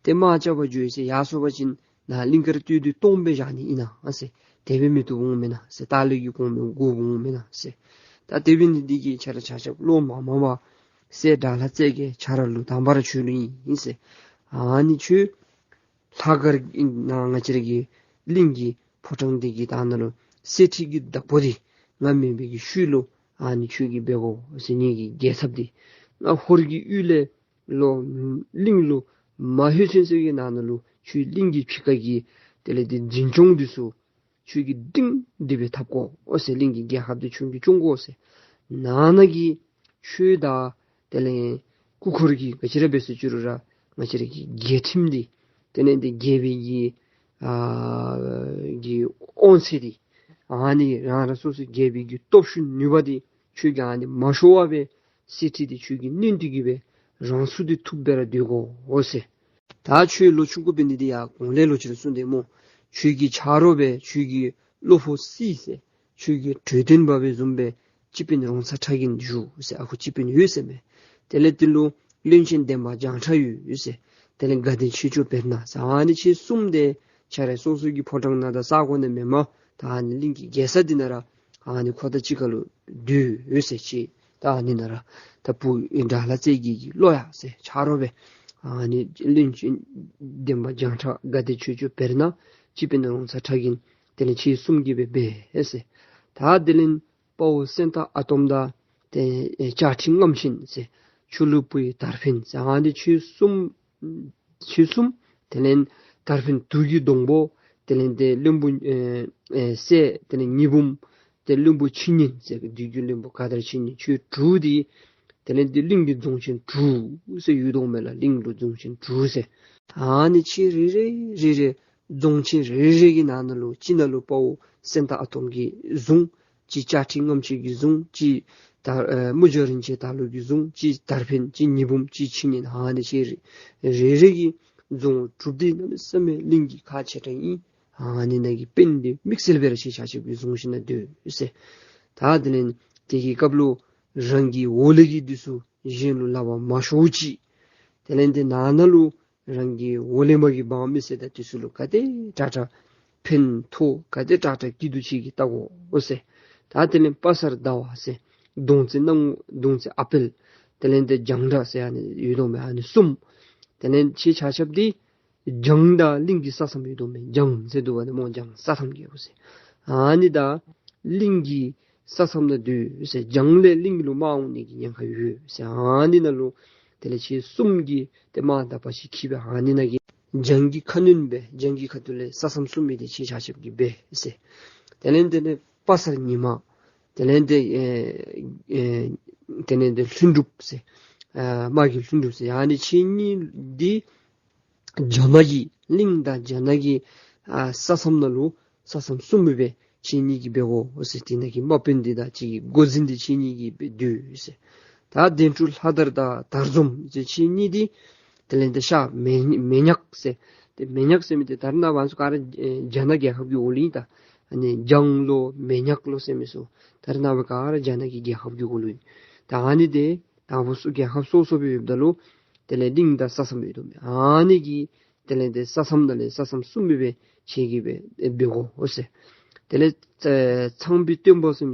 ཏེ་དམག་རྐྱབ་པར་འགྱོ་ཡི་ཟེར། ཡར་སོང་བ་ཅིན་ནཱ་གླིང་དཀར་སྟོད་དུ་སྟོངམ་སྦེ་བཞག་ནི་ཨིན་ན་ཟེར། དེ་སྦེ་མི་བཏུབ་འོང་མེན་ན་ཟེར། ད་ལས་ཀྱི་གོང་མི་དགོཔ་འོང་མེན་ན་ཟེར། ད་དེ་འབད་ནི་འདི་གིས་ཁྱེད་ར་ཆ་ཁྱབ་བློ་མ་མང་བར་སྲས་དགྲ་ལྷ་རྩེ་རྒྱལ་ཁྱེད་ར་ལུ་དང་པ་ར་ཁྱོད་ལུ་ཨིན་ཟེར། ཨ་ནི་ཁྱོད་ལྷག་དཀར་ནང་ང་བཅས་ར་གི་གླིང་གི་ཕོ་བྲང་འདི་གི་ད་ནང་ལུ་གསེར་ཁྲི་གི་བདག་པོ་འདི་ང་མེན་པའི་གི་ཤུལ་ལུ་ཨ་ནི་ཁྱོད་ཀྱིས་འབད་དགོ་ཟེར། ངེ་གི་རྒྱལ་ཚབ་འདི་ང་ཧོར་གྱི་ཡུལ་ལས་ལོག་གླིང་ལུ་མ་ལྷོད་ཚུན་ཚོད་ཀྱི་ནང་ན་ལུ་ཁྱོད་གླིང་གི་ཕྱི་ཁ་གི་དེ་ལས་ཏེ་འཛིན་སྐྱོང་འདི་ཚུ་ཁྱོད་ཀྱིས་སྒྲིང་སྒྲི་སྦེ་འཐབ་དགོ་ཟེར། གླིང་གི་རྒྱལ་ཁབ་འདི་ཁྱོད་ཀྱིས་སྐྱོང་དགོ་ཟེར། ནང་ན་གི་ཆོས་དང་དེ་ལས་སྐུ་འཁོར་གྱི་ག་ཅི་ར་འབད་ཟེར་ཅི་རུང་ར་ང་བཅས་ར་གི་རྒྱལ་ཁྲིམས་འདི་དེ་ལས་ཏེ་རྒྱལ་པོའི་གི་ཨ་གི་དབང་ཚད་འདི་ཨ་ནི་རང་རང་སོ་སོའི་རྒྱལ་པོའི་གི་སྟོབས་ཤུགས་ནུས་པ་འདི་ཁྱོད་ཀྱིས་ཨ་ནི་མ་ཤོར་བར་སྦེ་གསེར་ཁྲི་འདི་ཁྱོད་ཀྱིས་གནོན་ཏེ་གི་སྦེ་རང་ཚུགས་འདི་ཐུབ་སྦེ་ར་སྡོད་དགོ་ཟེར། ད་ཁྱོད་ལོ་ཆུང་ཀུ་འབད་ནི་འདི་ཡང་གོང་ལས་ལོག་ཅི་ར་གསུངས་ཏེ་སྨོ། ཁྱོད་ཀྱི་ཆ་རོགས་སྦེ་ཁྱོད་ཀྱི་བློ་ཕོག་སྲིད་ཟེར། ཁྱོད་ཀྱི་གྲོས་སྟོན་པ་སྦེ་བཟུམ་སྦེ་སྤྱི་དཔོན་རོང་ཚ་ཁྲ་རྒན་བཞུགས་ཟེར། ཨ་ཁུ་སྤྱི་དཔོན་ཡོད་ཟེར་མས། དེ་ལས་དེ་ལུ་བློན་ཆེན་འདན་མ་བྱང་ཁྲ་ཡོད་ཟེར། དེ་ལས་དགའ་ལྡན་ཆོས་སྐྱོང་བེར་ནག་ཟེར། ཨ་ནི་ཁྱེད་གསུམ་འདི་ཁྱེད་ར་སོ་སོ་གི་ཕོ་བྲང་ནང་དང་ས་གོ་ནང་མེན་པར་ད་ཨ་ནི་གླིང་གི་རྒྱལ་ས་འདི་ནང་ར་ཨ་ནི་ཁོ་དང་གཅིག་ཁར་ལུ་སྡོད་ཡོད་ཟེར། ཁྱེད་ད་ཨ་ནི་ནང་ར་ད་བུ་དགྲ་ལྷ་རྩེ་རྒྱལ་གྱི་བློ་ཡག་ཟེར་ཆ་རོགས་སྦེ་ཨ་ནི་བློན་ཆེན་འདན་མ་བྱང་ཁྲ་དགའ་ལྡན་ཆོས་སྐྱོང་བེར་ནག་སྤྱི་དཔོན་རོང་ཚ་ཁྲ་རྒན་དེ་ལས་ཁྱེད་གསུམ་གྱིས་སྦེ་འབད་ཟེར། ད་དེ་ལས་དཔའ་བོ་སེང་སྟག་ཨ་དོམ་དང་ཏེ་ལྕགས་ཁྲི་རྔམ་ཆེན་ཟེར། ཆུ་ལུ་བུའི་དར་འཕེན་ཟེར། ཨ་ནི་ཁྱེད་གསུམ་ཁྱེད་གསུམ་དེ་ལས་དར་འཕེན་དུག་གི་སྡོང་པོ་དེ་ལས་ཏེ་བློན་པོ་ཨེ་ཨེ་སྲས་དེ་ལས་ཉི་འབུམ་ཏེ་བློན་པོ་ཕྱི་ཉིན་ཟེར་བདུད་ཀྱི་བློན་པོ་ག་དར་ཕྱི་ཉིན་ཁྱེད་དྲུག་འདི་དེ་ལས་ཏེ་གླིང་གི་རྫོང་ཆེན་དྲུག་ཟེར་ཡོད་དོ་མས་ལགས། གླིང་ལུ་རྫོང་ཆེན་དྲུག་ཟེར། ཨ་ནི་ཁྱེད་རེ་རེ་རེ་རེ་རྫོང་ཆེན་རེ་རེ་གི་ནང་ན་ལུ་གཅིག་ནང་ལུ་དཔའ་བོ་སེང་སྟག་ཨ་དོམ་གྱི་གཟུངས། གཅིག་ལྕགས་ཁྲི་རྔམ་ཆེན་གྱི་གཟུངས། གཅིག་ད་ཨེ་མུ་ཇོ་རིན་ཆེན་དར་ལུ་གི་གཟུངས། གཅིག་དར་འཕེན། གཅིག་ཉི་འབུམ། གཅིག་ཕྱི་ཉིན། ཨ་ནི་ཁྱེད་རེ་རེ་རེ་གི་རྫོང་དྲུག་འདི་གནམ་མེད་ས་མེད་གླིང་གི་ཁག་ཆེ་དྲགས་ཨིན། ཨ་ནི་ནང་གི་དཔོན་འདི་དམིགས་བསལ་སྦེ་ར་ཁྱེད་ཆ་ཁྱབ་ཀྱིས་བཟུང་ཞིནམ་ལས་སྡོད་ཟེར། ད་དེ་ལས་དེ་གི་སྐབས་ལུ་རང་གི་འོག་ལས་ཀྱི་འདི་ཚུ་གཞན་ལུ་ལག་པར་མ་ཤོར་ཅིག། དེ་ལས་ཏེ་ནང་ན་ལུ་རང་གི་འོག་ལས་མར་གྱི་འབངས་མི་སེར་དང་འདི་ཚུ་ལུ་ག་དེ་དྲག་དྲག་ཕན་ཐོགས་ག་དེ་དྲག་དྲག་སྐྱིད་སྡུག་ཁྱེད་ཀྱིས་བལྟ་དགོ་ཟེར། ད་དེ་ལས་དཔའ་གསར་ཟླ་བ་ཟེར། གདོང་བཙན་སྣང་ངུ། གདོང་བཙན་ཨ་དཔལ། དེ་ལས་ཏེ་རྒྱང་གྲགས་ཟེར་ཨ་ནི་ཡོད་དོ་མས། ཨ་ནི་གསུམ། དེ་ལས་ཁྱེད་ཆ་ཁྱབ་འདི་རྒྱང་དང་གླིང་གི་ས་མཚམས་ཡོད་དོ་མས། རྒྱང་ཟེར་འདུག་པ་ནི་སྨོ། རྒྱང་ས་མཚམས་ཀྱི་འོ་ཟེར། ཨ་ནི་དང་གླིང་གི་ས་མཚམས་ནང་སྡོད་ཟེར། རྒྱང་ལས་གླིང་ལུ་དམག་འོང་ནི་གི་ཉེན་ཁ་ཡོད་ཟེར། ཨ་ནི་ནང་ལུ་དེ་ལས་ཁྱེད་གསུམ་གྱིས་ཏེ་དམག་དང་པ་ཅིག་འཁྱིད་སྦེ་ཨ་ནི་ནང་གི་རྒྱང་གི་ཁ་གནོན་སྦེ་རྒྱང་གི་ཁ་ཐུག་ལས་ས་མཚམས་སྲུང་མི་འདི་ཁྱེད་ཆ་ཁྱབ་ཀྱིས་འབད་ཟེར། དེ་ལས་དེ་ལས་དཔའ་གསར་ཉི་མ། དེ་ལས་དེ་ཨེ་ཨེ་དེ་ལས་དེ་ལྷུན་གྲུབ་ཟེར། ཨ་དམག་གི་ལྷུན་གྲུབ་ཟེར། ཨ་ནི་ཁྱེད་གཉིས་འདི་རྒྱ་ནག་གི་གླིང་དང་རྒྱ་ནག་གི་ཨ་ས་མཚམས་ནང་ལུ་ས་མཚམས་སྲུང་མི་སྦེ་ཁྱེད་གཉིས་ཀྱིས་འབད་དགོ་ཟེར། དེ་ནང་གི་དམག་དཔོན་འདི་དང་ཁྱེད་ཀྱི་འགོ་འཛིན་འདི་ཁྱེད་གཉིས་ཀྱིས་འབད་སྡོད་ཟེར། ད་དོན་གྲུབ་ལྷ་དར་དང་དར་འཛོམས་ཟེར་ཁྱེད་གཉིས་འདི་དེ་ལས་དེ་ཤར་མེ་མེ་ཉག་ཟེར། ཏེ་མེ་ཉག་ཟེར་མི་འདི་ད་རེས་ནངས་པ་ཚུ་ག་ར་ཨེ་རྒྱ་ནག་རྒྱལ་ཁབ་ཀྱི་འོག་ལུ་ཨིན། ད་ཨ་ནི་རྒྱང་ལོ་མེ་ཉག་ལོ་ཟེར་མི་ཚུ་ད་རེས་ནངས་པ་ག་ར་རྒྱ་ནག་གི་རྒྱལ་ཁབ་ཀྱི་འོག་ལུ་ཨིན། ད་ཨ་ནི་འདི་དང་ཕུ་ཚུ་རྒྱལ་ཁབ་སོ་སོ་སྦེ་ཡོདཔ་ད་ལུ་དེ་ལས་གླིང་དང་ས་མཚམས་ཡོད་དོ་མས། ཨ་ནི་གི་དེ་ལས་དེ་ས་མཚམས་ནང་ལས་ས་མཚམས་སྲུང་མི་སྦེ་ཁྱེད་ཀྱིས་སྦེ་འབད་དགོ་ཟེར། དེ་ལས་ཚངས་པའི་སྟོན་པ་གསུམ་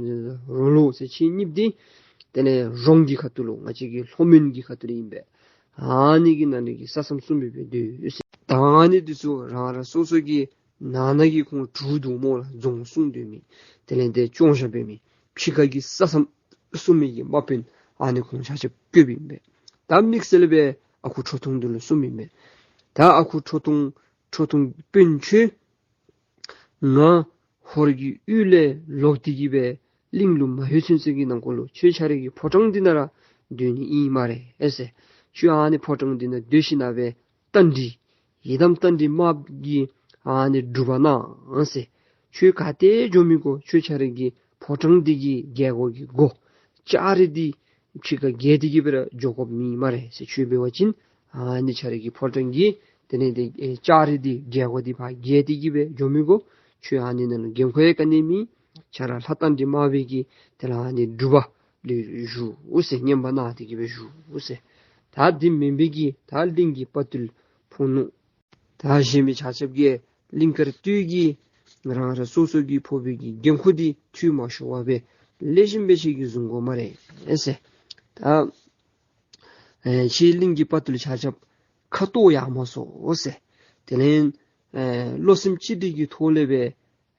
རོ་ལུ་ཟེར་ཁྱེད་གཉིས་འདི་དེ་ལས་རོང་གི་ཁ་ཐུག་ལུ་ང་བཅས་ཀྱི་ལྷོ་མོན་གྱི་ཁ་ཐུག་ལུ་ཨིན་པས། ཨ་ནི་གི་ནང་ལས་ཀྱི་ས་མཚམས་སྲུང་མི་སྦེ་སྡོད་ཟེར། ད་ཨ་ནི་འདི་ཚུ་རང་རང་སོ་སོ་གི་ནང་ན་གི་ཁོང་གྲུ་འདུག་སྨོ་ལགས། རྫོང་སྲུང་སྡོད་མི་དེ་ལས་དེ་སྐྱོང་བཞག་འབད་མི་ཕྱི་ཁ་གི་ས་མཚམས་སྲུང་མི་གི་དམག་དཔོན་ཨ་ནི་ཁོང་ཆ་ཁྱབ་བསྐོཝ་ཨིན་པས། ད་དམིགས་བསལ་སྦེ་ཨ་ཁུ་ཁྲོ་ཐུང་འདི་ལུ་གསུངམ་ཨིན་པས། ད་ཨ་ཁུ་ཁྲོ་ཐུང་ཁྲོ་ཐུང་དཔོན་ཁྱོད་ང་ཧོར་གྱི་ཡུལ་ལས་ལོག་སྟེ་གི་སྦེ་གླིང་ལུ་མ་ལྷོད་ཚུན་ཚོད་ཀྱི་ནང་འཁོད་ལུ་ཁྱོད་ཁྱོད་རའི་གི་ཕོ་བྲང་འདི་ནང་ར་སྡོད་ནི་ཨིན་སྨ་རེ་ཟེར། ཁྱོད་ཨ་ནི་ཕོ་བྲང་འདི་ནང་སྡོད་ཞིནམ་ལས་རྟ་མགྲིན་ཡི་དམ་རྟ་མགྲིན་དམར་གྱི་ཨ་ནི་སྒྲུབ་པ་གནང་ཟེར། ཁྱོད་ག་ཏེ་འགྱོ་མི་དགོ། ཁྱོད་ཁྱོད་རའི་གི་ཕོ་བྲང་འདི་གི་རྒྱལ་སྒོ་གི་སྒོ་ལྕགས་རི་འདི་ཕྱི་ཁར་བརྒལ་ཏེ་གི་སྦེ་ར་འགྱོ་དགོཔ་མེད་སྨ་རེ་ཟེར། ཁྱོད་འབད་བ་ཅིན་ཨ་ནི་ཁྱོད་རའི་གི་ཕོ་བྲང་གི་དེ་ལས་དེ་ཨེ་ལྕགས་རི་འདི་རྒྱལ་སྒོ་འདི་ཕར་བརྒལ་ཏེ་གི་སྦེ་འགྱོ་མི་དགོ། ཁྱོད་ཨ་ནི་ནང་ལུ་འགན་ཁུར་ཡང་ག་ནི་མེད། ཁྱོད་ར་ལྷ་རྟ་མགྲིན་དམར་པོའི་གི་དེ་ལས་ཨ་ནི་སྒྲུབ་པ་ལུ་བཞུགས་ཟེར། བསྙེན་པ་གནང་སྟེ་གི་སྦེ་བཞུགས་ཟེར། ད་འདི་མེན་པའི་གི་ད་གླིང་གི་དཔའ་བརྟུལ་ཕོ་ནུ་ད་གཞན་མི་ཆ་ཁྱབ་ཀྱིས་གླིང་དཀར་སྟོད་ཀྱི་རང་རང་སོ་སོ་གི་ཕོག་པའི་གི་འགན་ཁུར་འདི་འཐུས་མ་ཤོར་བར་སྦེ་ལེགས་ཤོམ་སྦེ་ཁྱེད་ཀྱིས་བཟུང་དགོ་སྨ་རེ་ཟེར། ད་ཨེ་ཁྱེད་གླིང་གི་དཔའ་བརྟུལ་ཆ་ཁྱབ་ཁ་ཏོ་ཡར་མ་སོང་ཟེར། དེ་ལས་ཨེ་བློ་སེམས་གཅིག་སྒྲིལ་གྱི་ཐོག་ལས་སྦེ་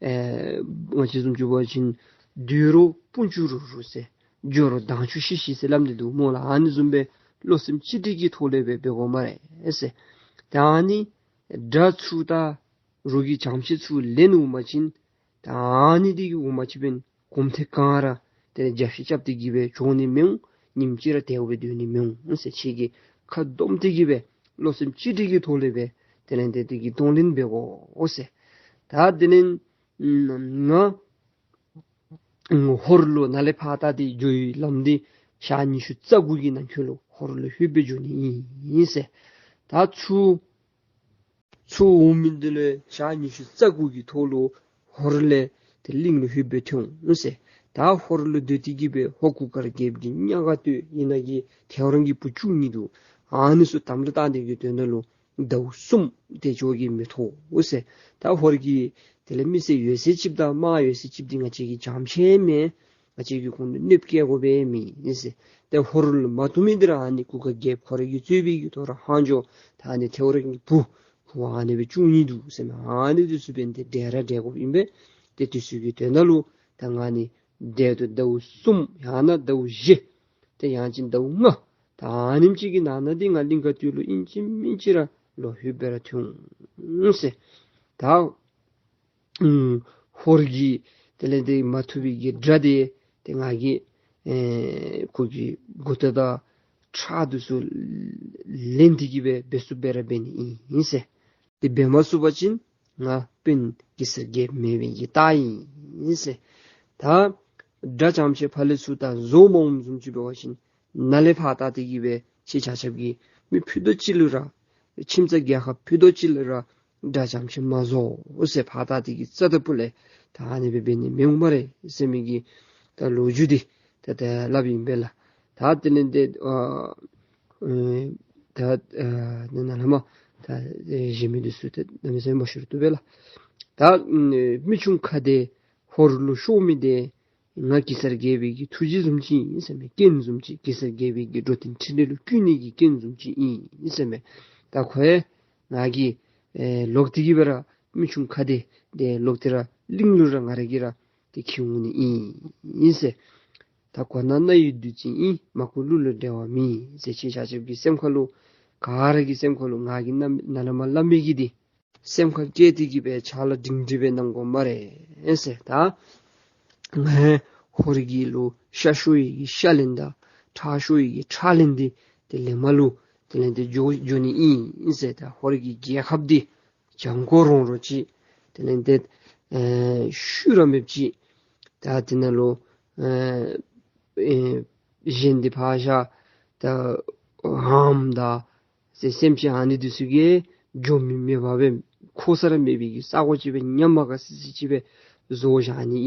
ཨེ་ང་བཅས་བཟུམ་ཅིག་འབད་བ་ཅིན་དུད་འགྲོ་སྤུན་ཆུ་རུ་རུ་ཟེར། སྦྱོར་དྲང་ཆུ་ཤིག་ཤིག་ཟེར་སླབ་ནི་འདུག་སྨོ་ལགས། ཨ་ནི་བཟུམ་སྦེ་བློ་སེམས་གཅིག་སྒྲིལ་གྱི་ཐོག་ལས་སྦེ་འབད་དགོ་སྨ་རེ་ཟེར། ད་ཨ་ནི་དགྲ་ཚུ་དང་རོགས་ཀྱི་བྱམས་བརྩེ་ཚུ་ལེན་འོང་པ་ཅིན་ད་ཨ་ནི་འདི་གིས་འོང་པ་ཅིན་འབདན་གོམ་ཐེངས་གང་ར་དེ་ལས་རྒྱབ་བཤུད་རྐྱབ་སྟེ་གི་སྦེ་འགྱོ་ནི་མི་འོང་། ཉིནམ་གཅིག་ར་དེ་སྦེ་སྡོད་ནི་མི་འོང་ཟེར། ཁྱེད་ཀྱིས་ཁ་བསྡོམས་ཏེ་གི་སྦེ་བློ་སེམས་གཅིག་སྒྲིལ་གྱི་ཐོག་ལས་སྦེ་དེ་ལས་དེ་དེ་གི་གདོང་ལེན་འབད་དགོ་ཟེར། ད་དེ་ལས་ང་ཧོར་ལུ་ནཱ་ལས་ཕར་ད་དེ་འགྱོ་བའི་ལམ་འདི་ཞག་ཉི་ཤུ་རྩ་དགུ་གི་ནང་འཁོད་ལུ་ཧོར་ལུ་ལྷོད་སྦེ་འགྱོ་ནི་ཨིན་ཟེར། ད་ཚུར་ཚུར་འོང་མི་འདི་ལུ་ཞག་ཉི་ཤུ་རྩ་དགུ་གི་ཐོག་ལུ་ཧོར་ལས་དེ་གླིང་ལུ་ལྷོད་སྦེ་ཐོན་འོང་ཟེར། ད་ཧོར་ལུ་སྡོད་དེ་གི་སྦེ་ཧོར་གུར་དཀར་རྒྱལཔོ་གི་གཉའ་ག་ཏེ་ཨིན་ན་གི་ཐེའུ་རང་གི་བུ་བཅུ་གཉིས་འདུག། ཨ་ནི་ཚུ་དམ་ལུ་བཏགས་ཏེ་གི་དོན་དག་ལུ་ཟླཝ་གསུམ་དེ་ཅིག་གིས་མི་ཐོགས་འོང་ཟེར། ད་ཧོར་གྱི་དེ་ལས་མི་སེར་ཡོད་ཚད་ཅིག་དང་དམག་ཡོད་ཚད་ཅིག་འདི་ང་བཅས་ཀྱིས་བྱང་ཆེན་མེན། ང་བཅས་ཀྱིས་ཁོང་ལུ་གནོདཔ་བཀལ་དགོ་པའི་མི་ཨིན་ཟེར། ཏེ་ཧོར་ལུ་མ་ཐུག་མི་འདི་ར་ཨ་ནི་གུར་དཀར་རྒྱལཔོ་ཁོ་ར་གིས་གཙོས་པའི་གི་ཐོ་རངས་ལྷག་འཕྲོ་ད་ཨ་ནི་ཐེའུ་རང་གི་བུ་ཁོ་ཨ་ནི་སྦེ་བཅུ་གཉིས་འདུག་ཟེར་མས། ཨ་ནི་འདི་ཚུ་འབདན་ཏེ་བསྒྲལ་ར་བསྒྲལ་དགོཔ་ཨིན་པས། ཏེ་དེ་ཚུ་གི་དོན་དག་ལུ་ད་ང་ནི་བསྒྲལ་དོ་ཟླཝ་གསུམ་ཡང་ན་ཟླཝ་བཞི་ཏེ་ཡང་ཅིན་ཟླཝ་ལྔ་ད་ཨ་ནེམ་ཅིག་གི་ནང་ན་འདི་ང་གླིང་དཀར་སྟོད་ལུ་ཨིན་ཅི་མིན་ཅི་ར་ལོག་ལྷོད་སྦེ་ར་ཐོན་འོང་ཟེར། ད་ཨུམ་ཧོར་གྱི་དེ་ལས་དེ་མ་ཐུབ་པའི་གི་དགྲ་དེ་ཏེ་ང་གིས་ཨེ་ཁོ་གི་མགུ་ཏོ་དང་ཁྲག་འདི་ཚུ་ལེན་ཏེ་གི་སྦེ་འབད་ཚུགསཔ་སྦེ་ར་འབད་ནི་ཨིན་ཟེར། དེ་འབད་མ་ཚུགས་པ་ཅིན་ང་དཔོན་གེ་སར་རྒྱལཔོ་མེད་པའི་གི་རྟགས་ཨིན་ཟེར། ད་དགྲ་བྱམས་ཆེ་ཕར་ལས་ཚུར་ད་བཟོ་མ་འོངམ་བཟུམ་ཅིག་འབད་བ་ཅིན་ནཱ་ལས་ཕར་ད་དེ་གི་སྦེ་ཁྱེད་ཆ་ཁྱབ་ཀྱིས་མི་ཕུད་རྡོག་གཅིག་ལུ་ར་ཁྱིམ་ཚང་རྒྱལ་ཁབ་ཕུད་རྡོག་གཅིག་ལུ་ར་དགྲ་བྱམས་ཆེ་མ་བཟོ་འོང་ཟེར། ཕར་ད་དེ་གི་རྩ་ད་པུ་ལས་ད་ཨ་ནི་སྦེ་འབད་ནི་མི་འོང་སྨ་རེ་ཟེར་མི་གི་ད་ལོ་རྒྱུས་འདི་ད་ད་སླབ་ཨིན་པས་ལགས། ད་དེ་ལས་དེ་ཨ་ཨེ་ད་ཨ་ནཱ་ནཱ་ལས་མར་ད་ཨེ་གཞན་མི་འདི་ཚུ་ད་གནམ་མེད་ས་མེད་མ་ཤོར་བཏུབ་པས་ལགས། ད་ཨེ་མི་ཆུང་ཁ་བདེ་ཧོར་ལུ་ཤོར་མི་དེ་ང་གེ་སར་རྒྱལ་པོའི་གི་ཐུགས་རྗེ་བཟུམ་ཅིག་ཨིན་ཟེར་མས། རྐྱེན་བཟུམ་ཅིག་གེ་སར་རྒྱལ་པོའི་གི་འགྲོ་དོན་འཕྲིན་ལས་ལུ་བསྐུལ་ནི་གི་རྐྱེན་བཟུམ་ཅིག་ཨིན་ཟེར་མས། ད་ཁོ་ཡང་ང་གིས་ཨེ་ལོག་སྟེ་གི་སྦེ་ར་མི་ཆུང་ཁ་བདེ་དེ་ལོག་སྟེ་ར་གླིང་ལུ་ར་ང་ར་གིས་ར་དེ་འཁྱིད་འོང་ནི་ཨིན་ཟེར། ད་གོ་ན་རྣ་ཡི་བདུད་ཅན་ཨིན། མ་གོ་གླུ་ལུ་འགྲེལ་བ་མེད་ཟེར། ཁྱེད་ཆ་ཁྱབ་ཀྱི་སེམས་ཁ་ལུ་ག་ར་གི་སེམས་ཁ་ལུ་ང་གིས་ནཱ་ནཱ་ལས་མར་སླབ་མི་གི་འདི་སེམས་ཁར་བསྐྱེད་དེ་གི་སྦེ་ཕྱག་ལཱ་སྒྲིང་སྒྲི་སྦེ་གནང་དགོ་སྨ་རེ་ཟེར། ད་ང་ཧོར་གྱི་ལུ་ཤ་ཤོར་བའི་གི་ཤ་ལན་དང་ཁྲག་ཤོར་བའི་གི་ཁྲག་ལན་འདི་དེ་ལས་མར་ལུ་དེ་ལས་དེ་འགྱོ་འགྱོ་ནི་ཨིན་ཟེར། ད་ཧོར་གྱི་རྒྱལ་ཁབ་འདི་གྱང་ཁོག་རོང་རོ་ཅིག་དེ་ལས་དེ་ཨེ་ཤུལ་ར་མེདཔ་ཅིག། ད་དེ་ནང་ལུ་ཨེ་ཨེ་གཞན་འདི་ཕར་བཞག། ད་འམ་དང་ཟེར་སེམས་ཅན་ཨ་ནི་འདི་ཚུ་གིས་འགྱོ་མི་མེད་པར་སྦེ་འཁོར་ས་ར་མེད་པའི་གི་ས་གོ་ཅིག་སྦེ་ཉམས་མ་དགའ་སི་སི་ཅིག་སྦེ་བཟོ་བཞག་ནི་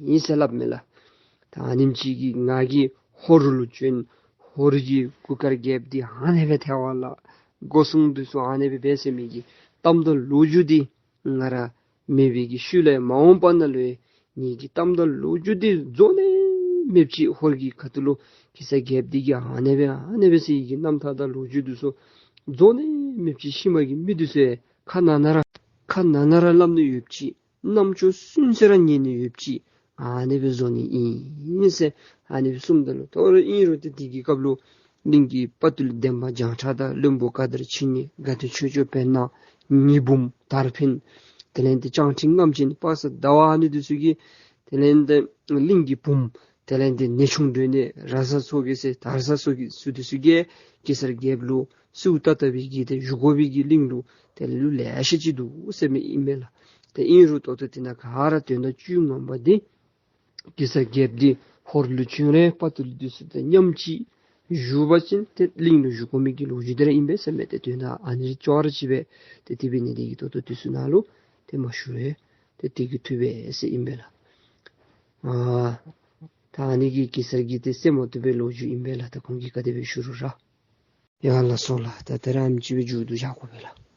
ཨིན་ཟེར་སླབ་མས་ལགས། ད་ཨ་ནེམ་ཅིག་གིས་ང་གིས་ཧོར་ལུ་བྱོན། ཧོར་གྱི་གུར་དཀར་རྒྱལཔོ་འདི་ཨ་ནེ་སྦེ་ཐལ་བ་ལ་སྒོ་སྲུང་འདི་ཚུ་ཨ་ནེ་སྦེ་འབད་ཟེར་མི་གི་གཏམ་དང་ལོ་རྒྱུས་འདི་ང་ར་མེད་པའི་གི་ཤུལ་ལས་མ་འོངས་པ་ནང་ལུ་ ངེ་གི་གཏམ་དང་ལོ་རྒྱུས་འདི་རྫོགས་ནི་མེདཔ་ཅིག་ཧོར་གྱི་ཁ་ཐུག་ལུ་གེ་སར་རྒྱལཔོ་འདི་གིས་ཨ་ནི་སྦེ་ཨ་ནི་སྦེ་ཟེར་གྱི་རྣམ་ཐར་དང་ལོ་རྒྱུས་འདི་ཚུ་རྫོགས་ནི་མེདཔ་ཅིག་ཤུལ་མ་གི་མི་འདི་ཚུ་ཡང་ཁ་ནང་ན་ར་ཁ་ནང་ན་ར་སླབ་ནི་ཡོདཔ་ཅིག། རྣམ་ཅོ་སུན་སེ་ར་ཉན་ནི་ཡོདཔ་ཅིག། ཨ་ནི་སྦེ་བཟོ་ནི་ཨིན་ཟེར་ཨ་ནི་སྦེ་གསུངམ་ད་ལུ། དོ་རུང་ཨིན་རུང་ཏེ་དེ་གི་སྐབས་ལུ་གླིང་གི་དཔའ་བརྟུལ་འདན་མ་བྱང་ཁྲ་དང་བློན་པོ་ཀ་དར་ཕྱིན་ནི་དགའ་ལྡན་ཆོས་སྐྱོང་བེར་ནག་ཉི་འབུམ་དར་འཕེན། དེ་ལས་ཏེ་སྤྱང་ཁྲི་རྔམ་ཆེན་དཔག་བསམ་ཟླ་བ་ཨ་ནི་འདི་ཚུ་གིས་དེ་ལས་ཏེ་གླིང་གི་བུམོ་དེ་ལས་ཏེ་ནེའུ་ཆུང་སྒྲོན་ནི་ར་ས་ཚོ་གི་ཟེར་དར་ས་ཚོ་གི་ཚུ་འདི་ཚུ་གིས་གེ་སར་རྒྱལཔོ་ལུ་སུ་ཏ་ཏ་བི་གི་ཏེ་བཞུགས་དགོ་པའི་གི་གླིང་ལུ་དེ་ལུ་ལེ་ཤ་ཅིག་འདུག་ཟེར་མི་ཨིན་མས་ལགས། ཏེ་ཨིན་རུང་ད་ལྟོ་དེ་ནང་ག་ར་དོན་དག་བཅུད་ངོ་མ་འདི་གེ་སར་རྒྱལཔོ་འདི་ཧོར་ལུ་བྱོན་རན་དཔའ་བརྟུལ་འདི་ཚུ་དང་མཉམ་ཅིག་བཞུགས་པ་ཅིན་ཏེ་གླིང་ལུ་བཞུགས་དགོ་མི་གི་ལོ་རྒྱུས་འདི་ར་ཨིན་པས་ཟེར་མས། ཏེ་དོན་དག་ཨ་ནི་ཅོག་ར་ཅིག་སྦེ་ཏེ་དེ་འབད་ནི་དེ་གིས་ད་ལྟོ་དུས་ཚོད་ནང་ལུ་ཏེ་མ་ཞུ་རུང་ཏེ་དེ་གིས་བཏུབ་པས་ཟེར་ཨིན་པས་ལགས། ཨ་ད་ཨ་ནི་གི་གེ་སར་གྱི་ཏེ་སེམས་མ་བཏུབ་པའི་ལོ་རྒྱུས་ཨིན་པས་ལགས། ད་ཁོང་གིས་ག་དེ་སྦེ་ཞུ་རུང་ར། ཡ་ལགས་སོ་ལགས། ད་ད་རེས་ཨ་ནེམ་ཅིག་སྦེ་མཇུག་བསྡུ་བཞག་དགོ་པས་ལགས།